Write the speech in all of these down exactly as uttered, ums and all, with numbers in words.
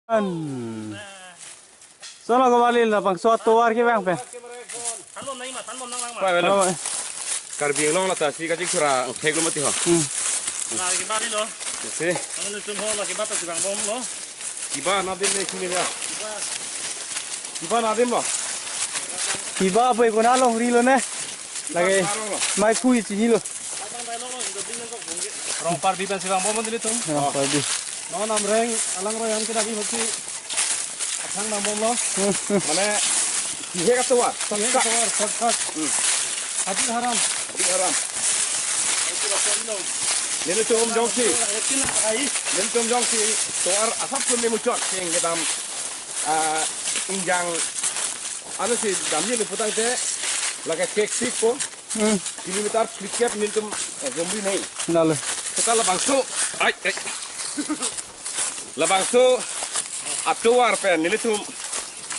An. Sono kembali labangso atovar ke bang pen. Thanbom nang ma, thanbom nang lang ma. Pai, pai, pai. Karbi Anglong lata si kachik thura thek lo mati ho. Hmm. La ke bari lo. Isi. Ano ni tum ho la ke bata si bang bom lo. Kiba nadim ne kini ya. Kiba nadim lo. Kiba apa ikon along ri lo ne. Lake mai pui chini lo. Rong Parbi pen si bang bom nelitum. Rong Parbi. Non amreng alang royan kedagi hotsi athang nang bom lo. Mane, kihek atovar. Kihek atovar, shortcut. Hmm. Hadir haram. Hadir haram. Nelitum jongsi. Nelitum jongsi tovar asap kun nemuchot. Sing kedam, ah, ingjang. Ano si damji leputangte. Lake kek sik po. Hmm. Kilometer phlikep nelitum, eh, jomri nai. Nalo. Seta labangso. Ai, ai. Labangso atovar pen nelitum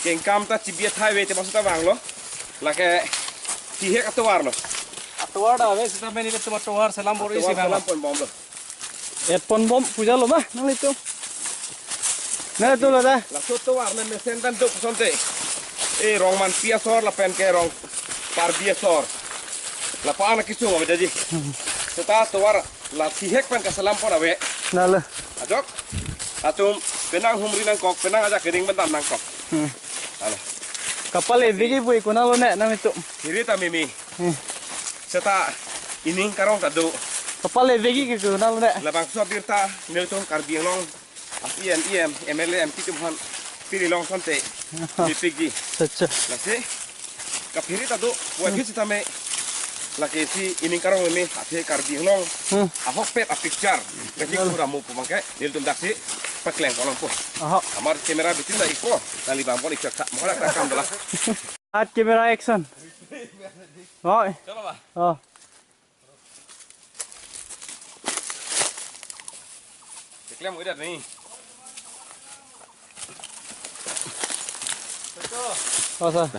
kengkam ta chibi athai ave te bangso ta vang lo. Lake kihek atovar lo. Atovar ta ave seta pen nelitum atovar selam bor isi atovar bang. Selam pon bom lo. Et pon bom puja lo ma nanglitum. Nanglitum lo da. Laso atovar ne mesen dan dok sonte. Eh, Rong Manpi asor lapen ke Rong Parbi asor. Lapu-an akesung ave daji. Seta atovar la kihek pen kaselam pon ave. Nalo. Ajok. Atum penang humri nangkok, penang ajak kering bentam nangkok. Hmm. Nalo. Kapale vegi bui konalo ne nanglitum. Kiri ta mimi. Hmm. Seta ining karong ta do. Kapale vegi ke konalo ne. Labangso abirta nelitum Karbi Anglong. A C M, E M, M L A, M P atum aphan piri long sonte. Aha. Mepikji. Acha, acha. Lasi kaphere ta do, wajib sitame. Lake si ining karong meme, athe Karbi Anglong. Hmm. Ahokpet a picture. Kachik thura mo pu bangke, nelitum daksi pakleng kolom po. Aha. Amar camera bitin ta ikpo, nali bang pon ikchak sa, mukha ta kam dala. At camera action. Oi. Chalo ba. Oh. Keklem udah nih. Oh, sir.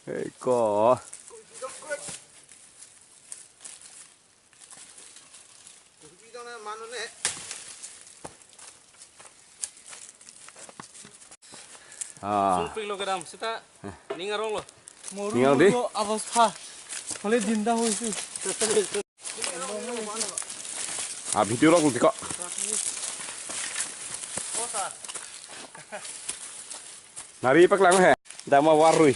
Hei ko. Ah. Sungpik lo kedam seta ning arong lo. Moru ning arong di? Moru avastha. Hole jinda hoise. Ah, video rok tiko. Nari paklang he. Dama warui.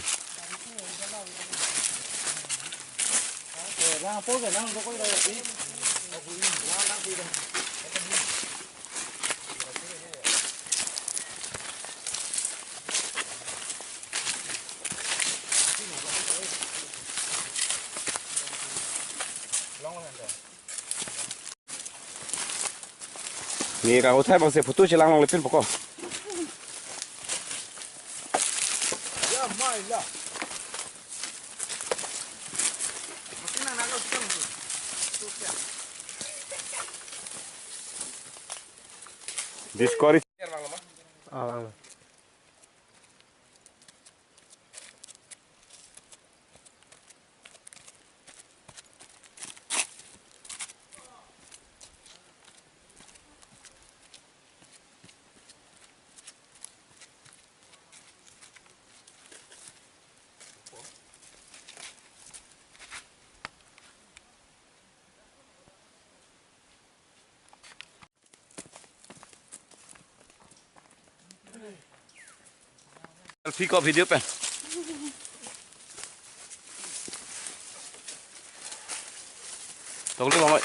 Ni kang uthai bang se photo chelang long lepin poko. Discourage. Ah. Selfie ko video pen. Tong dulu, Bang Oi.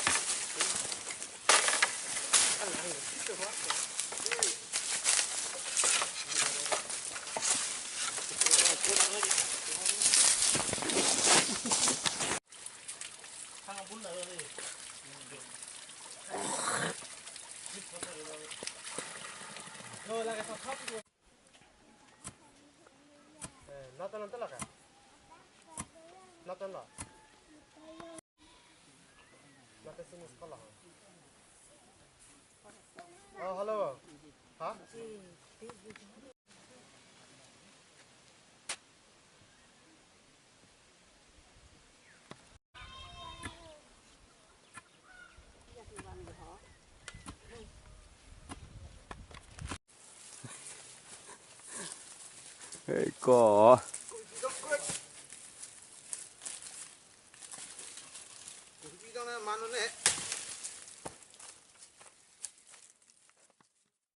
Eh, natan natan la ka? Natan la? Natan sini sekolah. Oh, halo. Ha? Hei, ko.